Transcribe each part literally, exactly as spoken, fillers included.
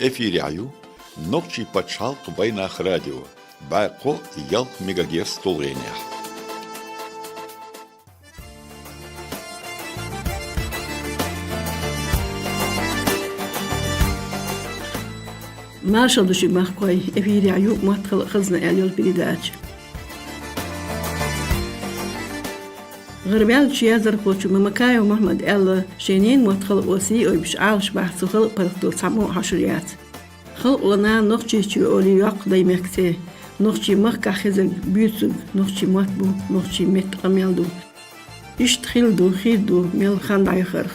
Эфирехь ю Нохчийн пачхьалкхан вайнах радио, бӀе кхо ялх мегагерц тулгӀенехь. Маршалла ду шуьга, махкахой! Эфирехь ю «Мотт, хала, хазна» аьлла йолу передача. ГӀараваьллачу яздархочо Мамакаев Мухьаммада аьлла, шен ненан мотт хала а, сий а ойбуш Ӏалашбахь, цу хала паргӀато цхьаммо а хьошур яц. Халкъо нана Нохчийчоь олий йоккха даймехкан цӀе. Нохчийн махкахь хезарг, буьйцург нохчийн мотт бу, нохчийн меттан къамел ду. Иштта хилла ду, хир ду, мел хан дӀаяхарх.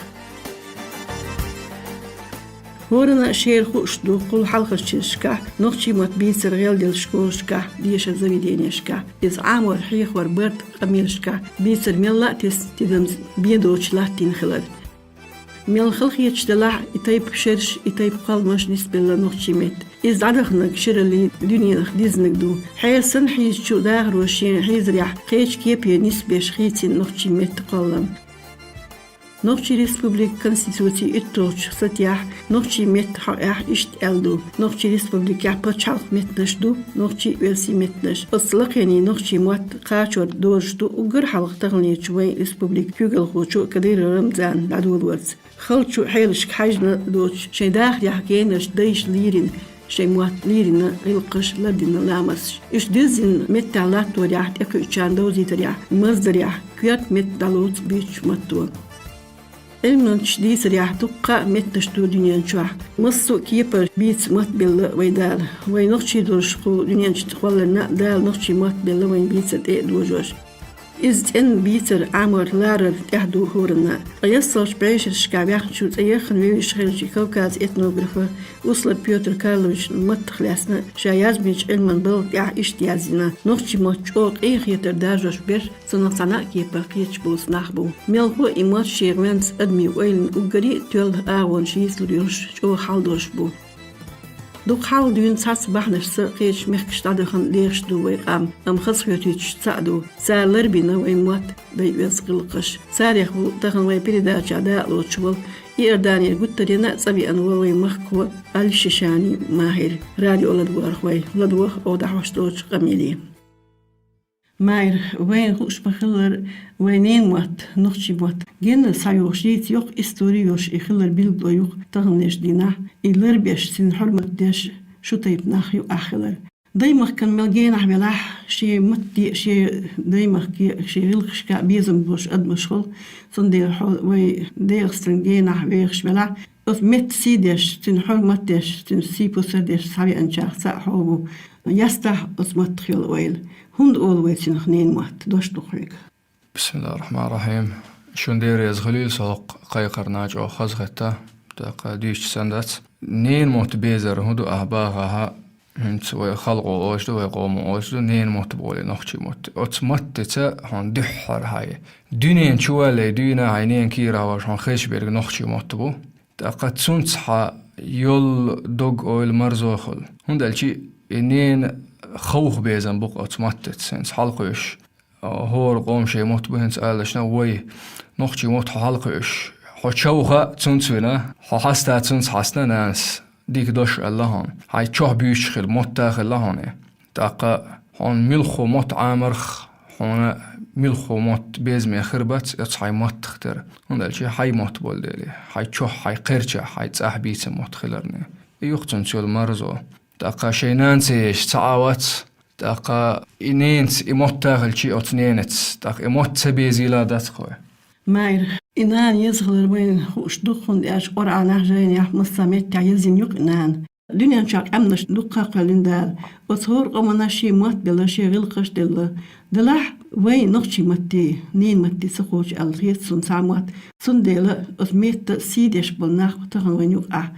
ХӀоранна а шера хууш ду кхул хьалхарчу шерашкахь нохчийн мотт бийцар гӀелделла школашкахь, дешаран заведенешкахь, иза Ӏамор, хьехор, барт къамелашкахь бийцар мелла а тесна тидамца бен доцуш латтийна хилар. Мел хала хеташ делахь а, и тайпа шераш, и тайпа кхолламаш нисбелла нохчийн меттан. Иза дӀадаханарг шираллин дуьненах дизаниг ду. Хьер санна хьийзачу дахаро шен хьийзарехь кхечу кепе нисбеш хийцина нохчийн меттан кхоллам. Нохчийн Республикан Конституцин итталгӀачу статьяхь нохчийн меттан хьокъехь иштта аьлла ду: «Нохчийн Республикехь пачхьалкхан меттанаш ду нохчийн а, оьрсийн а меттанаш. Оцу лакхенийн нохчийн мотт кхачор дозуш ду уггар хьалха таханлерчу вайн республикан куьйгалхочо Кадыров Рамзана дӀадолорца. Халчу хьелашка хьаьжна доцуш, шайн дахарехь генарш, дайша леррина шайн мотт, леррина гӀиллакхаш, лардина ламасташ. Уьш дуьззина меттехь латторехь, тӀекхуьучарна довзийтарехь, марздарехь коьрта меттан дӀалоцу буьйцучу матто». Ӏилманчийн дийцарехь, дуккха а меттанаш ду дуьнен чохь. Массо а кепара бийца мотт белла вайн Дала. Вайн нохчий долуш кху дуьнен чу кхолларна а Дала нохчийн мотт белла вайн бийцар тӀе а дожош. Иза цӀена бийцар, Ӏамор, ларар тӀехь ду хӀоранна а. Ткъа яссалгӀачу бӀешерашкахь ваьхначу, цӀе яххана вевзаш хиллачу Кавказан этнографа Услар Пётр Карловичан маттах лаьцна ша язбинчу Ӏилманан балха тӀехь иштта яздина: «Нохчийн мотт чӀогӀа къен хетар даржош берш, цунах цхьана а кепара кхеташ боцу нах бу. Мелхо а и мотт шен гӀоьнца адамийн ойланан уггаре а тоьлла агӀонаш йийцалур йолуш, чӀогӀа хьал долуш бу». Дукха хьалха дуьйна цхьацца бахьанашца кхечу мехкашка дӀадахана дехаш ду вайн къам, амма хазахоьтуьйтуш цхьаъ ду. Цара ларбина вайн мотт, дай-оьзда гӀиллакхаш. Царех ву тахана вайн передачехь дакъалоцуш волу, Иорданера гуттаренна а цӀа веана волу вайн махкахо Аль-Шишани Махьир. Радио ладогӀархой, ладогӀа оха дӀахьош долчу къамеле. Махьир, вайна хууш ма-хиллара, вайн ненан мотт, нохчийн мотт, генна схьайогӀуш, йийца йоккха истори йолуш и хилар билгалдо юха таханлерчу дийнахь, и ларбеш, цуьнан хьурмат деш шу тайпа нах юкъахь хилар. Даймахкана мел генахь велахь, шен матте а, шен даймахке а, шен гӀиллакхашка а безам болуш адамаш хуьлу, цундела хьо вайн ДегӀастан генахь вехаш велахь, оцу меттан сий деш, цуьнан хьурмат деш, цуьнан сий-пусар деш схьавеанчарах цхьаъ хьо ву. Ястахь оцу маттах йолу ойла. ХӀунда олу вай цунах ненан мотт? Дош ду хьоьга. Бисмиллахир-рахманир-рахим. Шун Дела реза хуьлийла со хӀокху кхайкхарна, чӀогӀа хазахетта, тӀаккха дуьйцуш санна дац. Ненан мотт безар хӀун ду ахь бахахь, хӀинца вай халкъо олуш ду, вай къомо олуш ду, ненан мотт боху нохчийн мотт. Оцу маттаца хьуна дуьххьара хьайн дуьнен чу валлалц дуьйна хьайн ненан кийрахь вахча хьуна хезаш берг нохчийн мотт бу. ТӀаккха цунца хьан йолу дог-ойла марзо хуьлу. ХӀунда аьлча и ненан ховха безам бу-кх оцу маттаца, хӀинца хьалакхуьуш. ХӀора къоман шайн мотт бу, хӀинца алашна, вай нохчийн мотт хьо хьалакхуьуш. Хьо човха цунца вина, хьо хьаста цунца хьаьстина нанас. Дика дош аьлла хьуна. Хьайн чохь буьйцуш хила, мотт а хилла хьуна. ТӀаккха хьуна муьлхха мотт Ӏамарх, хьуна муьлхха мотт безаме хир бац, оцу хьайн маттах тера. ХӀунда аьлча хьайн мотт болу дела, хьайн чохь, хьайн кхерчахь, хьайн цӀахь бийца мотт хиларна. И ю-кх цунца йолу марзо. ТӀаккха шайн нана ца езаш цхьа а вац, тӀаккха и ненаца, и мотт а хилча оцу ненаца, тӀаккха и мотт ца безийла дац-кх вай. Махьир, и нана еза хилар вайна хууш ду-кх, хӀунда аьлча Къуръанехь, жайнехь, массо а меттехь язйина ю-кх и нана. Дуьнен чохь къаьмнаш дуккха а кхоьллина Дала. Оцу хӀора къомана шен мотт белла, шен гӀиллакхаш делла. Делахь а вайн нохчийн матте, ненан матте ца кхочу аьлла хета суна цхьа а мотт. Цундела оцу меттан сий деш болу нах бу тахана вайна юкъахь.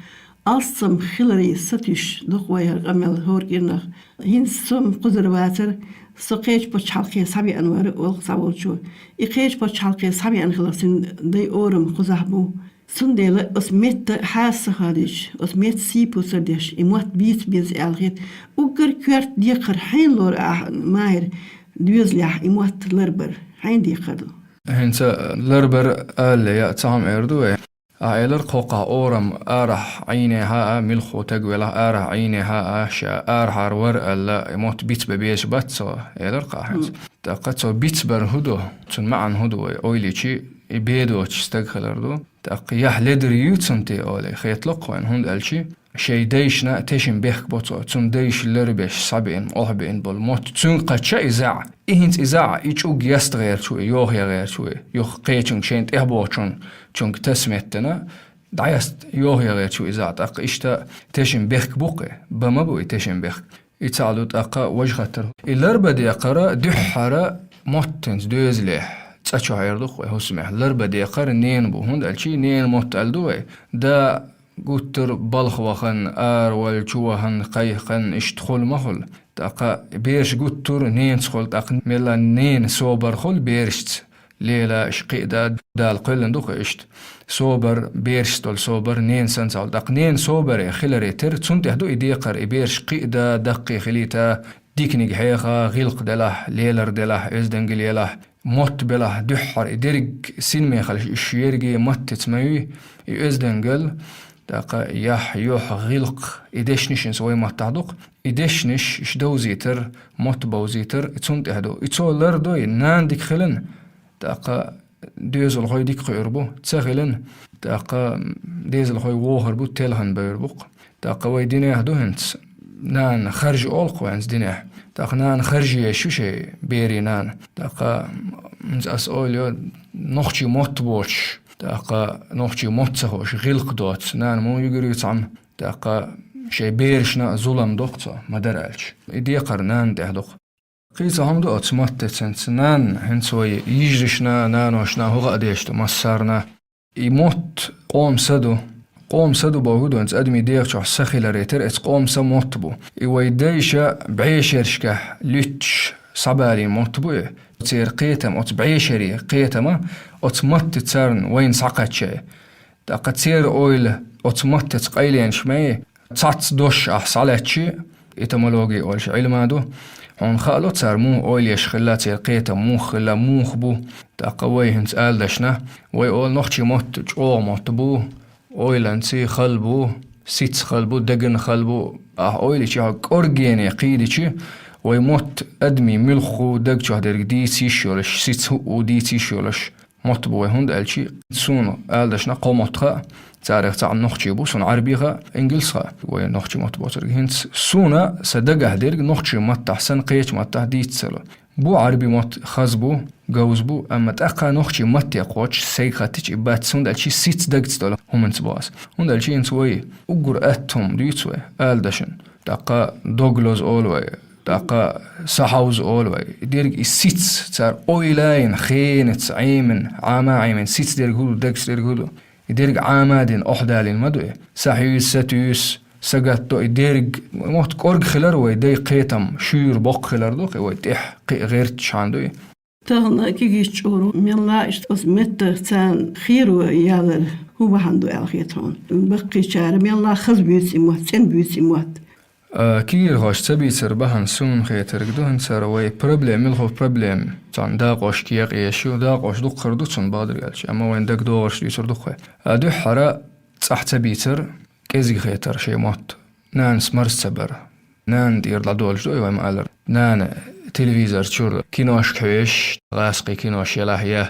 Алссам хиларе сатуьйсуш ду-кх вай хӀара къамел хӀора кӀирнах. ХӀинца со-м кхузара вацара, со кхечу пачхьалкхе схьавеана вара, олу-кх цхьаволчо. И кхечу пачхьалкхе схьавеана хиларх цуьнан дай орам кхузахь бу. Цундела оцу меттан хьаса ца хадийча, оцу меттан сий-пусар деш, и мотт бийца беза аьлла хета. Уггар коьрта декхар хьенан лору ахь, Махьир, доьзалехь и мотт ларбар? Хьенан декхар ду? ХӀинца ларбар алале, яа, цхьа хӀума эр ду вай. Ахь элар кхокхахь орам арахь Ӏийне хьаа, милххо таг велахь арахь Ӏийне хьаа, ша арахьара вар аьлла, мотт бицбе безаш бац цо, элар кхахьанца. ТӀаккха цо бицбар хӀу ду, цун маьӀан хӀу ду вай, ойличи, и бедоч стаг хилар ду. ТӀаккха яхь ледара ю цун те оле, хетлокх вайн, хӀунда аьлчи, шей дайшна тешин бехк бо цо, цун дайш ларбеш, сабин, охьбин бол, мотт цун кхача и заӀ. И хӀинца и заӀ, и чӀуг яст гӀерчу, и йохе гӀерчу, юх кхечунг шейн тӀехбочун, чунг тас меттана, дӀаяст йохе гӀерчу и заӀ, тӀаккха иштта тешин бехк букхе, ба ма бу и тешин бехк. И цаӀ ду тӀаккха важа хаттар. И ларба декхара дуьххьара моттанца доьзалехь, цӀа чу хьер ду вай хӀусамехь. Ларба декхара нена бу, хӀунда аьлчи нена мотт аьл ду вай. Да гуттар балха вахан, аравал, чу вахан, кхайхан, иштта хул ма хул. ТӀаккха бераш гуттар ненца хул, тӀаккха мелла нена собар хул берашца. Лела, иш кхиъ да, Дала кхоьллина ду-кх иштта. Собар, берашца долу собар, нена санна ца хуьлу. ТӀаккха нена собаре хиларе тера, цунна тӀехь ду и декхар, и бераш кхиъ да, даккхий хилийта, диканиг хьеха, гӀиллакх делахь, лелар делахь, оьздангалла елахь, мотт белахь, дуьххьара и дерриг синмехалаш уьш ерриге маттаца ма юй, и оьздангалла, тӀаккха яхь, юьхь, гӀиллакх, и дешнаш хӀинца вай маттахь ду-кх. И дешнаш, иш довзийтар, мотт бовзийтар, и цунна тӀехь ду. И цо лар ду, и нана дика хилан, тӀаккха доьзалхой дика кхуьур бу, ца хилан, тӀаккха дезалхой вохар бу, телхана бевр бу-кх. ТӀаккха вай динехь ду хӀинца, нана харжа олу-кх вай хӀинца динехь. ТӀаккха нана харжа еш ю шей берийн нана. ТӀаккха хӀинца ас ойла йо, нохчий мотт боцуш, тӀаккха нохчий мотт ца хууш, гӀиллакх доцу нана муха юьгур ю цхьамма? ТӀаккха шей берашна а зулам доккху цо, ма-дарра аьлча. И декхар нана тӀехь ду-кх. Кхин цхьа хӀума ду оцу маттаца хӀинца. Нана, хӀинца вай йижаршна, наношна хӀу хаа дезаш ду массарна. И мотт къоман са ду. Къоман са ду бохург ду, хӀинца адамийн дегӀа чохь са хиларе тера, эца къоман са мотт бу. И вай дайша бӀешерашкахь луьттуш схьабалийна мотт бу и. Церан кхетам, оцу бӀешерийн кхетама, оцу матта царна вайна схьакхаьчча. ТӀаккха церан ойла оцу маттаца къайленаш ма ю, цхьацца дош ахь схьалаьцчи, этимологи олуш Ӏилма ду. Хьуна хаало цара муха ойла еш хилла, церан кхетам муха хилла, муха бу. ТӀаккха вай хӀинца ала дашна, вай олу нохчий мотт чӀогӀа мотт бу, ойланций хала бу, сица хала бу, дагана хала бу. Ахь ойла йичи, хьо кӀоргене кхийдичи, вай мотт адамийн муьлхха даг чохь дерг дийца йиш йолуш, сица хӀуъу дийца йиш йолуш. Мотт бу вай, хӀунда аьлчи суна ала дашна кхо мотт хаьа, царех цхьаъ нохчий бу, суна Ӏарбий хаьа, ингилс хаьа. Вай нохчий мотт боцург хӀинца суна сан дагахь дерг нохчий маттахь санна кхечу маттахь дийца ца ло. Бу Ӏарбий мотт хаза бу, говза бу, амма тӀаккха нохчий матте кхочуш сайга хаттича и бац, хӀунда аьлчи сица дагца долу хӀуманца бу ас. ХӀунда аьлчи хӀинца вай уггар атта хӀума дуьйцу вай, ала дашна. ТӀаккха дог лоза олу вай, тӀаккха са хьовза олу вай. Дерг и сица, цара ойла йина, хенаца Ӏемина, Ӏама Ӏемина, сица дерг хӀу ду, дагца дерг хӀу ду. И дерг Ӏама дина, охьадалийна ма ду и. Са хьуьйса, са туьйса, са гатто, и дерг, мотт кӀорга хилар вай, дай кхетам шуьйра боккха хилар ду, кхин вай тӀехь кхин гӀерташ хьан ду и. Тахана кегийчу чкъуро мелла иштта оцу меттах царна хийро ялар хӀун бахьана ду аьлла хета хьуна? Баккхийчара мелла хаза буьйцу и мотт, цӀена буьйцу и мотт. А, кегийрхошца ца бийцар бахьана суна хетарг ду, хӀинца хӀара вай проблема, муьлхха проблема, цхьана дакъош кхиэш ю, дакъош дуккхара ду цунна бакъдерг аьлча, амма вайн дагадогӀурш дуьйцур ду-кх вай. А, дуьххьара цӀахь ца бийцар, кӀезиг хетар шайн мотт. Нанас марз ца бар. Нана тӀера дӀадолуш ду и вай ма-аллара. Нана телевизор чуьра киношка хьоьжуш, гӀазкхий кинош елахь я,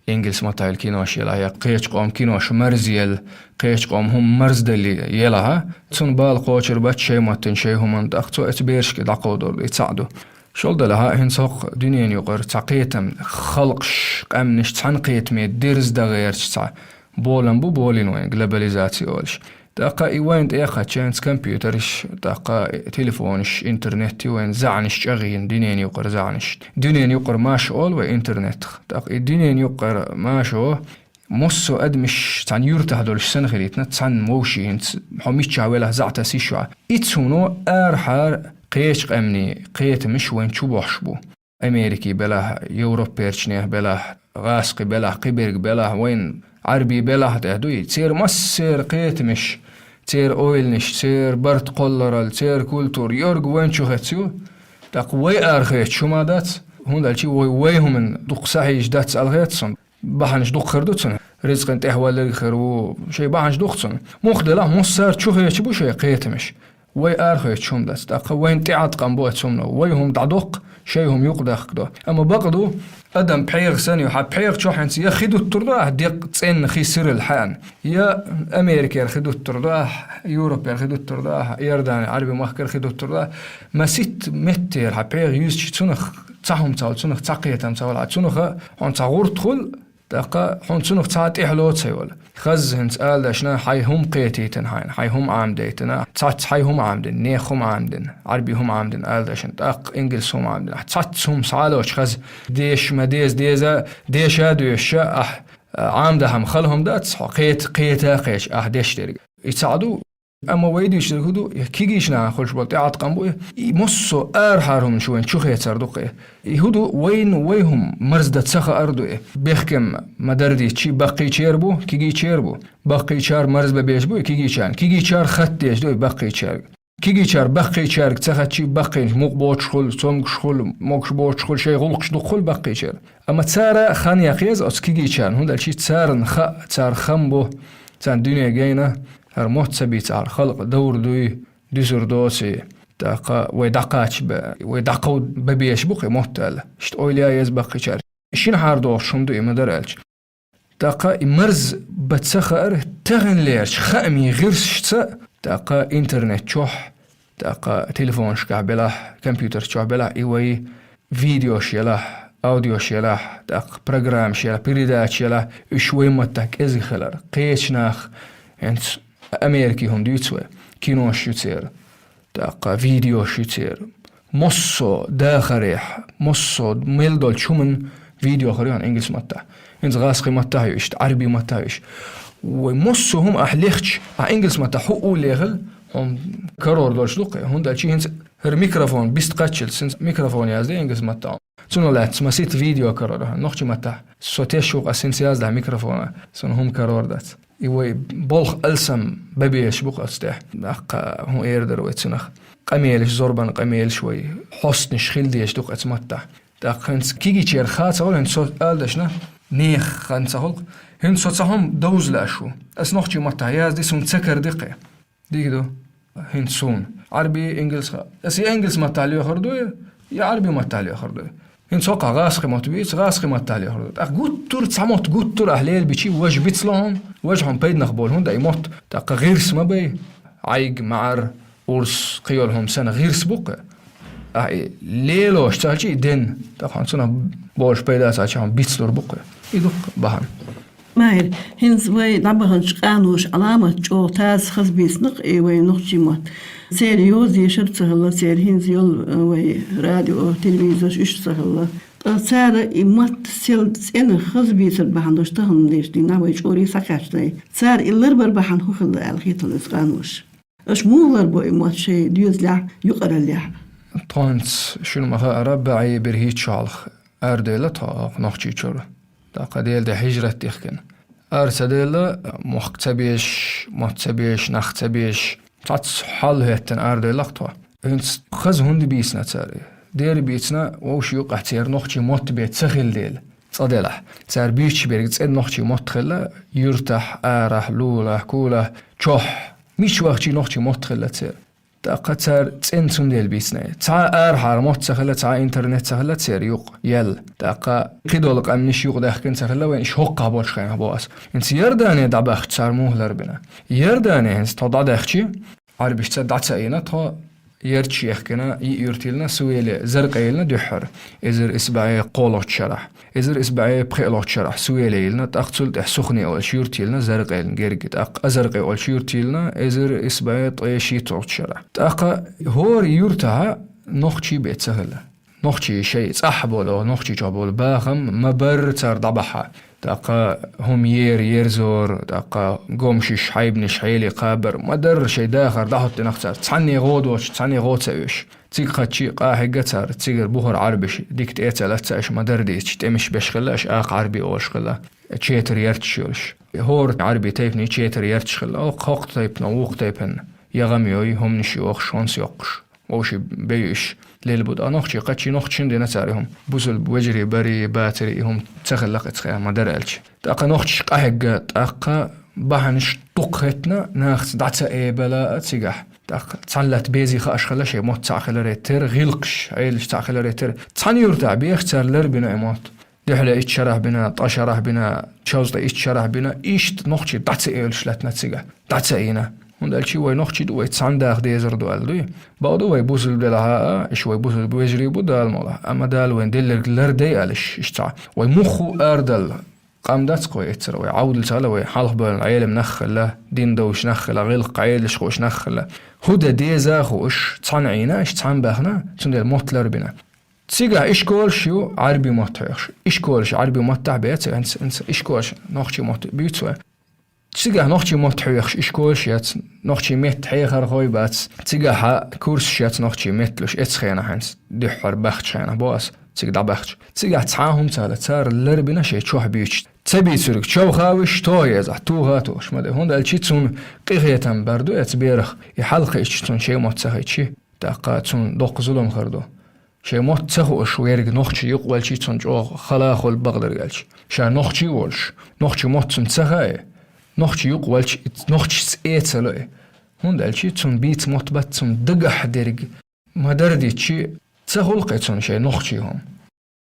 ингилс маттахь йолу кинош елахь я, кхечу къоман кинош марзъелла, кхечу къоман хӀума марздалла елахь а, цунна бала кхочур бац шайн маттана, шайн хӀуманна, тӀаккха цо эца берашка дӀакховдор ду, и цхьаъ ду. ШолгӀа делахь а, хӀинца хӀокху дуьненан юкъара цхьа кхетам, халкъаш, къаьмнаш цхьана кхетаме дерза дан гӀерташ цхьа болам бу болийна вайн, глобализация олуш. ТӀаккха и вайна тӀе а кхаьчна, хӀинца компьютераш, тӀаккха телефонаш, интернет ю вайн заьӀнаш чӀагӀйина, дуьненан юкъара заьӀнаш. Дуьненан юкъара маша олу вай интернетах. ТӀаккха и дуьненан юкъара машо массо а адамаш цхьана юьртахь долуш санна хилийтина, цхьана вовшийн хӀинца, хьо миччахь велахь, заьӀ таса йиш ю хьан. И цуьнан арахьара кхечу къаьмнийн кхетамаш вайна чу бохьуш бу. Америкин белахь, европерчнех белахь, гӀазкхи белахь, кхиберг белахь, вайн Ӏарбий белахь тӀехь дуй. Церан массеран кхетамаш, церан ойланаш, церан барт кхолларал, церан культура, йорг вайн чу хецна ю. ТӀаккха вай арахецаш хӀума дац, хӀунда аьлча вай, вай хӀуманна дукха сахьийзаш дац аьлла хета суна. Бахьанаш дукха хир ду цунна. Ризкъан тӀехвалар хир ву, шай бахьанаш дукха цунна. Мух делахь, муссар чу хеча бу шай кхетамаш. Вай арахеча хӀума дац. ТӀаккха вайн тӀеӀаткъам бу оцу хӀумано. Вай хӀума дӀадоккху, шай хӀума юкъадахка до. Амма бакъ ду, адам пхьегӀа санна ю, хьан пхьегӀа чохь хӀинца я хи дуттур ду ахь декъ цӀенна хи сирал хьаьна, я Америкера хи дуттур ду ахь, Европера хи дуттур ду ахь, Иордане, Ӏарби махкара хи дуттур ду ахь. Маситта меттера хьан пхьегӀа юьзча цунах цхьа хӀума ца хуьлу, цунах цхьа кхетам ца хуьлу, цунах хьуна цхьа гӀурт хуьлу, тӀаккха хьуна цунах цхьа тӀехьало ца йолу. Хаза хӀинца ала дашна, хьайн хӀума кхетийтина хьайна, хьайн хӀума Ӏамадайтина, цхьацца хьайн хӀума Ӏамадина, нехан хӀума Ӏамадина, Ӏарби хӀума Ӏамадина ала дашна, тӀаккха ингилс хӀума Ӏамадина. Цхьацца хӀума схьалочу хаза, деша ма деза, деза, деша а доьшуша, ахь, а, Ӏамадахьама хала хӀума дац, хьо кхета, кхета а кхеташ, ахь деш дерг. И цхьаъ ду. Амма вай дуьйцург хӀун ду, кегийчу нахана хуьлуш болу тӀеӀаткъам бу и. И массо а арахьара хӀуманаш вайна чу хецар ду-кх и. И хӀун ду, вайна вай хӀума марздан ца хаар ду и. Бехкам ма-дарра дийцича, баккхийчеран бу, кегийчеран бу. Баккхийчара марзбан безаш бу и кегийчарна. Кегийчара хатта дезаш ду и баккхийчаьрга. Кегийчара баккхийчаьрга ца хатча, баккхийнаш мукъа боцуш хуьлу, цомгуш хуьлу, могуш боцуш хуьлу, шайн гӀуллакхаш дукха хуьлу баккхийчеран. Амма цара хан яккха еза оцу кегийчарна, хӀунда аьлча царна хаьа, цара хам бу, царна дуьне гайна, хӀара мотт ца бийцахьара халкъ довр дуй, дуьсур доций, тӀаккха вай дӀакхача бе-, вай дӀакховда бан безаш бу-кх и мотт аьлла. Иштта ойла ян еза баккхийчара. Шина хьара догӀуш хӀума ду и ма-дарра аьлча. ТӀаккха и марзбан ца хаар таханлерчу хаамийн гӀирсашца, тӀаккха интернет чохь, тӀаккха телефонашкахь белахь, компьютер чохь белахь, и вай видеош елахь, аудиош елахь, тӀаккха программаш елахь, передачаш елахь, уьш вай маттахь кӀезиг хилар. Кхечу нах, хӀинца Америкин хӀума дуьйцу вай, кинош ю церан, тӀаккха видеош ю церан. Массо а дахарехь, массо а мел долчу хӀуманна видео хир ю хьуна ингилс маттахь. ХӀинца гӀазкхи маттахь а ю иштта, Ӏарби маттахь а ю иштта. Вай массо а хӀума ахь лехча, ахь ингилс маттахь хӀуъу лехила, хьуна карор долуш ду-кх и. ХӀунда аьлча хӀинца хӀара микрофон бист кхаччалц, хӀинца микрофон язде ингилс маттахь. Цунах лаьцна маситта видео карор ю хьуна нохчийн маттахь. Со теш ву-кх ас хӀинца яздахь микрофона, суна хӀума карор дац. И вай болх алсам бан безаш бу-кх оцу тӀехь. ТӀаккха хӀун эр дара вай цунах? Къамелаш, зорбан къамелаш вай хьостанаш хила дезаш ду-кх оцу маттахь. ТӀаккха хӀинца кегийчеран хан ца хуьлу, хӀинца со ала дашна, нехан хан ца хуьлу-кх. ХӀинца со цхьа хӀума довза лаьаш ву. Ас нохчийн маттахь язде, суна ца караде-кх и. Дика ду. ХӀинца суна Ӏарби, ингилс ха-, ас я ингилс маттахь лоьхур дуй, я Ӏарби маттахь лоьхур дуй. ХӀинца хӀокхахь гӀазкхи мотт бийца, гӀазкхи маттахь лоьхур ду. ТӀаккха гуттар а цхьа мотт гуттар а ахь лелабичи, важа бицло хьуна, важа хьуна пайданах болу, хӀунда и мотт, тӀаккха гӀирс ма бай, Ӏайг, маӀар, урс, кхин йолу хӀума санна гӀирс бу-кх и. Ахь и лелош ца хилча и ден, тӀаккха хьуна цунах болуш пайда ца хилча хьуна бицлур бу-кх и. И ду-кх бахьана. Майра, хӀинца вай дӀабаханчу къаноша Ӏаламат чӀогӀа таза хаза бийцина-кх и вай нохчийн мотт. Церан йоза ешар а ца хилла, церан хӀинца йолу, э, вай радио, телевизорш уьш а ца хилла. Ткъа цара и мотт сел цӀена хаза бийцар бахьана долуш тахана деш дийнахь вай чӀорий схьакхаьчнай. Цара и ларбар бахьана хӀун хилла аьлла хета хьуна иза къаноша? Аша муха ларбо и мотт шайн доьзалехь, юкъараллехь? Тхуна шуна ма-хаъара, бӀе берхӀитта шо хьалха арадевлла тхо хӀокху Нохчийчуьра. ТӀаккха Делан дуьхьа хьижрат дихкина. Ара ца девлла, мохк ца безаш, мотт ца безаш, нах ца безаш, цхьацца хьал хӀоьттина арадевлла-кх тхо. ХӀинца хаза хӀунда бийцина цара? Дера бийцина, вовшийн юкъахь церан нохчийн мотт бен ца хилла дела. Цкъа делахь, цара буьйцуш берг цӀена нохчийн мотт хилла, юьртахь, арахь, лулахь, кулахь, чохь, мича вахча нохчийн мотт хилла церан. ТӀаккха цара цӀена цундела бийцина. Цхьа арахьара мотт ца хилла, цхьа интернет ца хилла церан юкъа яьлла. ТӀаккха кхидолу къаьмнаш юкъадаьхкина ца хилла вайн, иштта хӀокхахь болчу хенахь боху ас. ХӀинца Иордане дӀабаьхча цара муха ларбина? Иордане хӀинца тхо дӀадаьхчи, Ӏарбашца дӀа ца Ӏийна тхо, ярташ яхкина, йиъ юрт йиллина, Сувеле, Заркъе йиллина дуьххьара, эзар исс бӀе кхоалгӀачу шарахь. Эзар исс бӀе пхоьалгӀачу шарахь Сувеле йиллина, тӀаккха цул тӀаьхьа Сухне олуш юрт йиллина, Заркъе йиллина герга, тӀаккха Азаркъе олуш юрт йиллина, эзар исс бӀе ткъе шийтталгӀачу шарахь. ТӀаккха хӀора юьртахьа нохчий бен ца хилла. Нохчий шайн цӀахь болу, нохчий чохь болу бахам ма-барра цара дӀабахьа. ТӀаккха хӀума ер, ерзор, тӀаккха гомшаш, хьайбанаш, хьелий кхабар, ма-дарра шайн дахар дӀахӀоттинарх цара, цхьанне гӀо доцуш, цхьанне гӀо ца оьшуш. Цига кхаччи къа хьегна цара, цигара бухара Ӏарбаш дика тӀе а ца лаьцна, аша ма-дарра дийцича, тӀемаш беш хилла, аша акха Ӏарби олуш хилла, четар ярташ йолуш. ХӀора Ӏарби тайпане четар ярташ хилла, хӀокху тайпана, вукху тайпана, ягӀам йой, хӀуманаш йохуш, хӀонс йоккхуш. Вовшийн бен ю уьш. лелабу. А нохчий кхаччалц нохчашна дина цара и хӀума. Бусалба вежарий барий, бацарий и хӀума ца хилла кхы цхьа ма дара аьлча. ТӀаккха нохчаш къахьегна, тӀаккха бахьанаш дукха хетна, нахаца дӀа ца эбала а цигахь. ТӀаккха цхьана латта безий хууш хилла шайн мотт цхьаъ хиларе терра, гӀиллакхаш, Ӏелаш цхьаъ хиларе терра. Цхьана юртахь бехаш цара ларбина и мотт. Дуьхьал итт шарахь бина, ткъа шарахь бина, шовзткъа итт шарахь бина, иштта нохчий дӀа ца оьлуш латтана цигахь, дӀа ца ийна. ХӀунда аьлча вай нохчий ду, вай цхьана даха дезар ду аьлла дуй. Бакъду вай бусалба делахь а, иштта вай бусалба вежарий бу Дала мукъ лахь. Амма Дала вайна делларг лардай аьлла, иштта цхьа. Вай мух ху арадала къам дац кхо эццара, вай Ӏовдал ца хилла, вай хьалха бевлла Ӏелам нах хилла, дин довш нах хилла, гӀиллакх Ӏелаш хууш нах хилла. ХӀу де деза хууш, цхьана Ӏийна, иштта цхьана баьхна, цундела мотт ларбина. Цигахь ишколаш ю Ӏарбий мотт хьоьхуш. Ишколаш Ӏарбий маттахь беца, хӀинца, хӀинца ишколаш нохчий мотт буьйцу вай. Цигахь нохчий мотт хьоьхуш ишколаш яц, нохчий меттан хьехархой бац. Цигахь курсаш яц нохчий меттан луш, эцу хенахь хӀинца дуьххьара бахча хенахь бо ас, цига дӀабахча. Цигахь цхьа хӀума ца хилла, цара ларбина шайн чохь буьйцуш. Ца буьйцург чов хавиш, тоха езахь, тоха а тохаш ма де. ХӀунда аьлча цунна къинхетам бар ду эцу берах, и хьалха итча цунна шайн мотт ца хетча. ТӀаккха цунна доккха зулам хир ду. Шайн мотт ца хууш верг нохчий юкъа ваьлча цунна чӀогӀа хала хуьлу бакъдерг аьлча. Ша нохчий а волуш, нохчий мотт цунна ца хаьа, нохчий юкъа ваьлча нохчашца эца ло и. ХӀунда аьлча цунна бийца мотт бац, цунна дагахь дерг ма-дарра дитча, ца хуьлу-кх цунна шайн нохчий хӀума.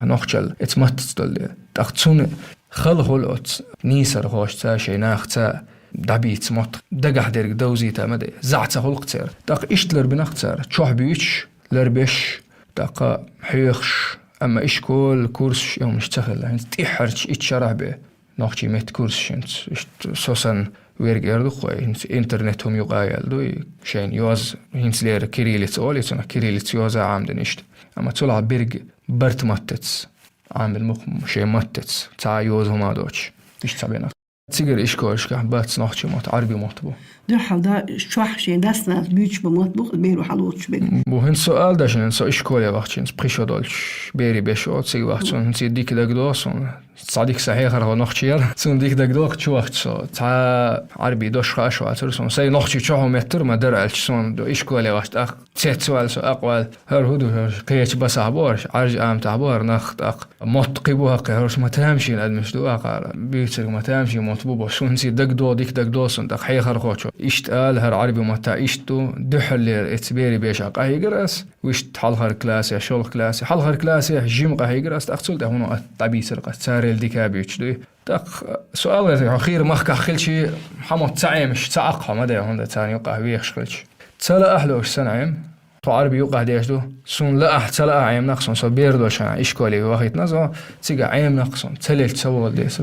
Нохчалла эцу маттаца долу дела. ТӀаккха цунна хала хуьлу оцу нийсархошца, шайн нахаца дӀабийца мотт, дагахь дерг довзийта ма де. ЗӀа ца хуьлу-кх церан. ТӀаккха иштта ларбина-кх цара, чохь буьйцуш, ларбеш, тӀаккха хьоьхуш, амма ишкол, курсаш, и хӀуманаш ца хилла. ХӀинца тӀаьххьарчу итт шарахь бен нохчий меттан курсаш хӀинца. Иштта со санна верг эр ду-кх вай, хӀинца интернет хӀума юкъа яьлла ду, и шайна йоз, хӀинцалера кириллица олу, и цунах кириллица йоза Ӏамадина иштта. Амма цул а берг барт маттаца Ӏамбина бу-кх шен маттаца, цхьа а йоза хӀума доцуш. Иштта цхьа бен. Цигара ишколашкахь бац нохчий мотт, Ӏарбий мотт бу. Дуьххьал да, чохь шен дас-нанас буьйцуш бу мотт бу-кх, беро хьалоцуш берг. Бу хӀинца со ала дашна, со ишколе вахча хӀинца пхи шо долчу берийн беш оцу цига вахча, суна хӀинца дика дагадогӀу суна. Цхьа дика сан хьехархо нохчи яра, суна дика дагадогӀу чу вахча со. Цхьа Ӏарбий дош хууш вацара суна. Сайн нохчий чохь хӀума меттара ма дара аьлча суна, ду ишколе вахча тӀаккха. Цецваьлла со, акъваьлла, хӀара хӀун ду, хӀара кхечу басахь бу хӀорш, Ӏаьржа аматахь бу хӀара нах тӀаккха. Мотт кхин бу хӀокху, хӀорш ма тамашийна адамаш ду аккхара. Буьйцург ма тамашийна мотт бу бо, суна хӀинца дагадогӀу, дика дагадогӀу суна, тӀаккха хьехархочо иштта ала, хӀара Ӏарбий маттахь иштта ду, дуьххьарлера эцу берийн бешахь къахьийгара ас, вуьшта хьалхара классе, шолгӀа классе, хьалхара классе жима къахьийгара ас, тӀаккха цул тӀаьхьа хӀуна атта дӀабийцара ас, царел дика буьйцуш дуй. ТӀаккха со ала веза, хьо хийра махкахь хилчи, хьан мотт ца Ӏемаш, ца Ӏаккха хьо ма де, хӀунда царна юкъахь вехаш хилча. Ца лаахь лууш санна Ӏема. Тхо Ӏарбий юкъахь деш ду. Суна лаахь, ца лаахь Ӏемнакх суна, со бер долчу хенахь ишколе вахийтина со, цига Ӏемнакх суна, ца лелча ца волу дела со.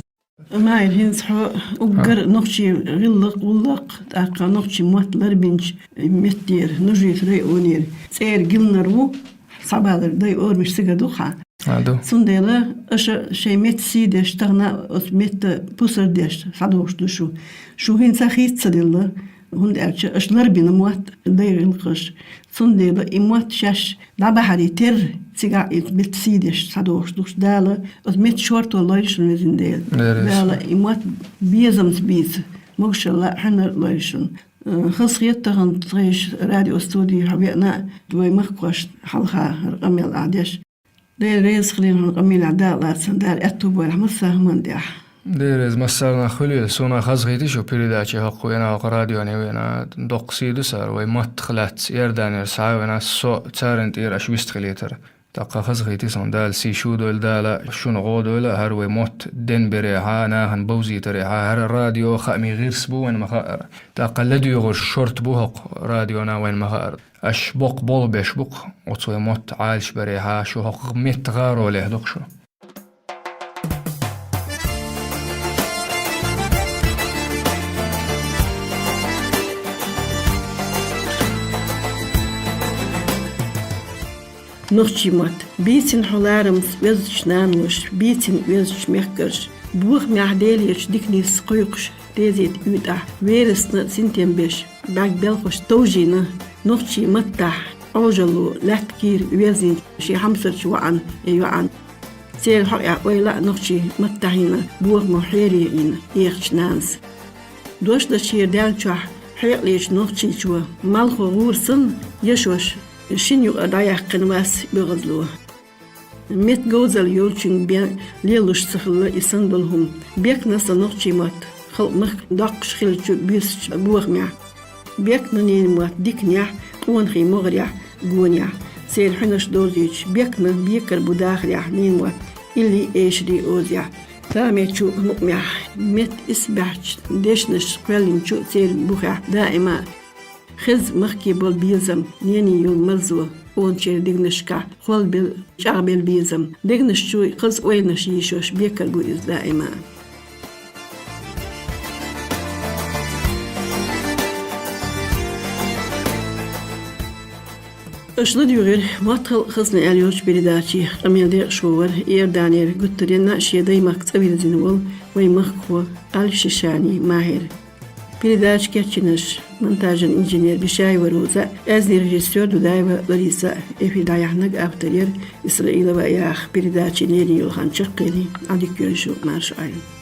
Майра, хӀинца хьо уггар нохчий гӀиллакх, гӀуллакх, тӀаккха нохчий мотт ларбинчу меттера, Нужиев районера цӀера гилнар ву, схьабалар дай орамаш цига ду хьан. А, ду. Цундела аша шайн меттан сий деш, тахана оцу меттан пусар деш схьадогӀуш ду шу. Шу хӀинца хийца ца делла, хӀунда аьлча аша ларбина мотт дай гӀиллакхаш. Цундела и мотт шаьш дӀабахьаре терра, цигахь и меттан сий деш схьадогӀуш ду шу. Дала оцу меттан шорто лойла шуна, везан Дела. Дала и мотт безамца бийца, могушалла а, хьуьнар а лойла шуна. Э, хазахета тахана тхайн радиостуди хьо веана, вай махкахошна хьалха хӀара къамел ахь деш. Дела реза хуьлда хьуна, къамелехь дакъалаца, Дала аьтту бойла хьан массо а хӀуманна тӀехь. Дела реза массарна хуьлийла, суна хазахийти шу передаче хӀокху веана, хӀокху радионе веана, доккха сий ду сара, вай маттах лаьцна Иорданера схьа а веана, со царна тӀера аша вистхилийтар. ТӀаккха хазахийти суна, Дала сий шу дойла, Дала шуна гӀо дойла, хӀара вай мотт денбарехьа, нахана бовзийтарехьа, хӀара радио хаамийн гӀирс бу вайн ма-хаара. ТӀаккха ладуьйгӀурш шорта бу хӀокху радиона вайн ма-хаара. Аша боккха болх беш бу-кх, оцу вай мотт Ӏалашбарехьа, шу хӀокху меттан гӀаролехь ду-кх шу. Нохчий мотт. Бийцина хьо ларамца везачу наноша, бийцина везачу мехкарша, бохамехь Делерчу диканца кхойкхуш, тезета уьйтӀахь верасна синтем беш, бӀаьрг белхаш товжийна, нохчий маттахь Ӏожалло лаьтта кийра верзийна шен хьамсарчу воӀана я йоӀана. Церан хьокъехь ойла а нохчий маттахь йина, бохамо хьере йина ехачу нанас. Дош дашера даьлла чохь хьекъалечу нохчичо, малхо гӀур санна, яшош шин юкъа дӀаяьккхина вас оьгӀазло. Метта говзалла йолчуьнга бен лелуш ца хилла и санна долу хӀума. Бекна сан нохчийн мотт, халкъ-махка доккхуш хиллачу буьйсачу бохамехь. Бекна ненан мотт диканехь, къонахий могӀарехь, гонехь. Церан хьуьнарш довзуьйтуш, бекна бекар бу дахарехь ненан мотт, илли эшарий озехь. Тамечу мукъамехь, метта исбаьхьчу дешнаш кхоьллинчу церан бухехь даима а. Хеза махке болу безам, нений йолу марзо, къоначеран дегнашкахь холбелла, чӀагӀбелла безам. Дегнаш чу хаза ойланаш йийшош бекар бу иза даима а. Аша ладуьйгӀира «Мотт, халкъ, хазна» аьлла йолчу передаче. Къамел декъашхо вара Иорданера гуттаренна а шен даймахка цӀа вирзина волу вайн махкахо Аль-Шишани Махьир. Передача кечйинарш, монтажан инженер Бишаева Роза, аьзнийн режиссёр Дудаева Лариса, эфир дӀаяьхьнарг, автор яра Исраилова Яха. Передачин лерина йолу хан чекхъели, Ӏадика йойла шу, марша Ӏойла.